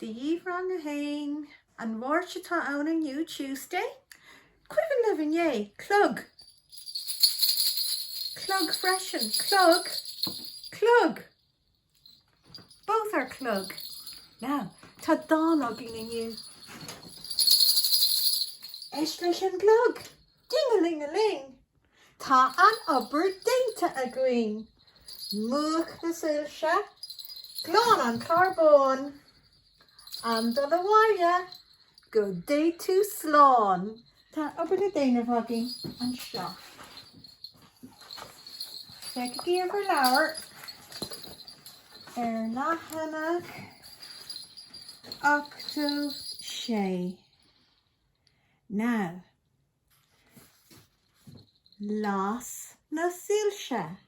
Dia dhaoibh rang a haon. An Mháirt atá ann inniu, Tuesday. Cuimhin libh inné, clog. Clog freisin, clog, clog. Both are clog. Now, tá dán againn inniu. Éist leis an gclog. Ding-a-ling-a-ling. Tá an obair déanta againn. Múch na soilse, glan an clár bán. Am dul abhaile, go dté tú slán. Tá obair le déanamh againn anseo. Féachaigí ar bhur leabhar ar leathanach 86. Now, Las na soilse.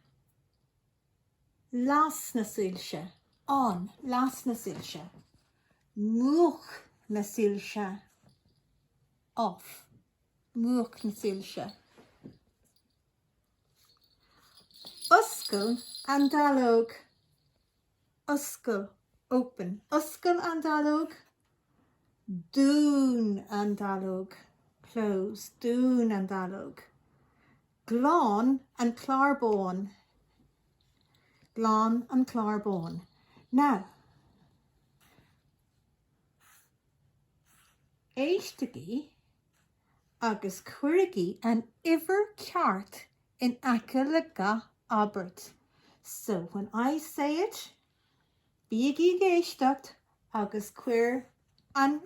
Las na soilse. On. Las na soilse. Múch na soilse. Off. Múch na soilse. Oscail an dallóg. Oscail, open. Oscail an dallóg. Dún an dallóg. Close. Dún an dallóg. Glan an clár bán. Glan an clár bán. Now, éistigí agus cuirigí an uimhir ceart in aice le gach abairt. So when I say it, bígí ag éisteacht agus cuir an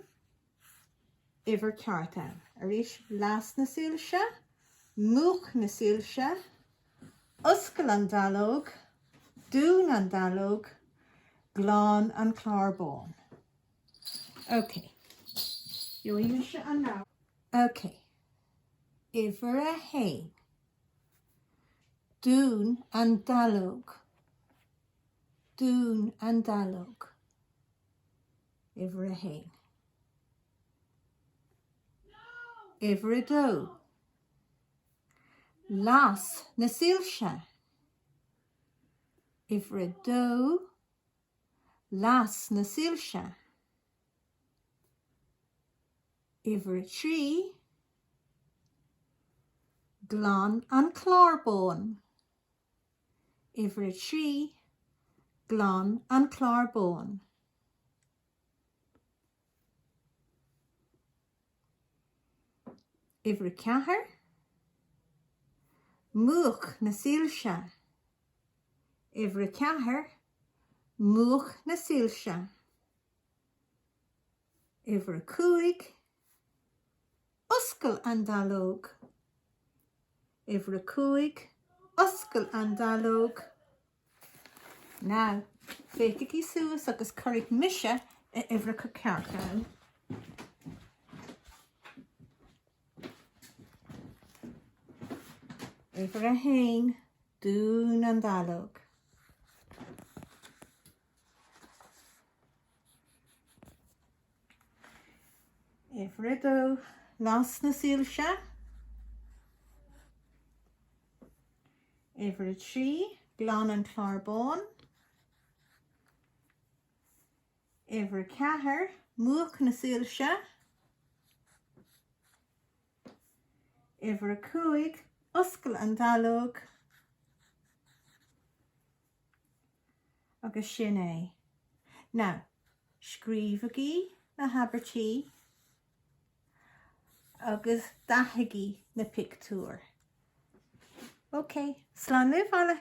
uimhir ceart ann. Arís, las na soilse, múch na soilse, oscail an dallóg, dún an dallóg, glan an clár bán. Ok. Gheobhaidh mise an leabhar. Ok. Uimhir a haon. Dún an dallóg. Dún an dallóg. Uimhir a haon. Uimhir a dó. Las na soilse. Uimhir a dó. Las na soilse. Uimhir a 3, Glan an clár bán. Uimhir a 3, Glan an clár bán. Uimhir a 4, Múch na soilse. Uimhir a 4, Múch na soilse. Uimhir a 5, Oscail an dallóg. Uimhir a 5, Oscail an dallóg. Now, féachaigí suas agus cuirfidh mise na huimhreacha cearta ann. Uimhir a haon, dún an dallóg. Uimhir a dó, las na soilse. Uimhir a 3, glan an clár bán. Uimhir a 4, múch na soilse. Uimhir a 5, oscail an dallóg. Agus sin é. Now, scríobhaigí na habairtí agus dathaigí na pictiúir. Ok, slán libh.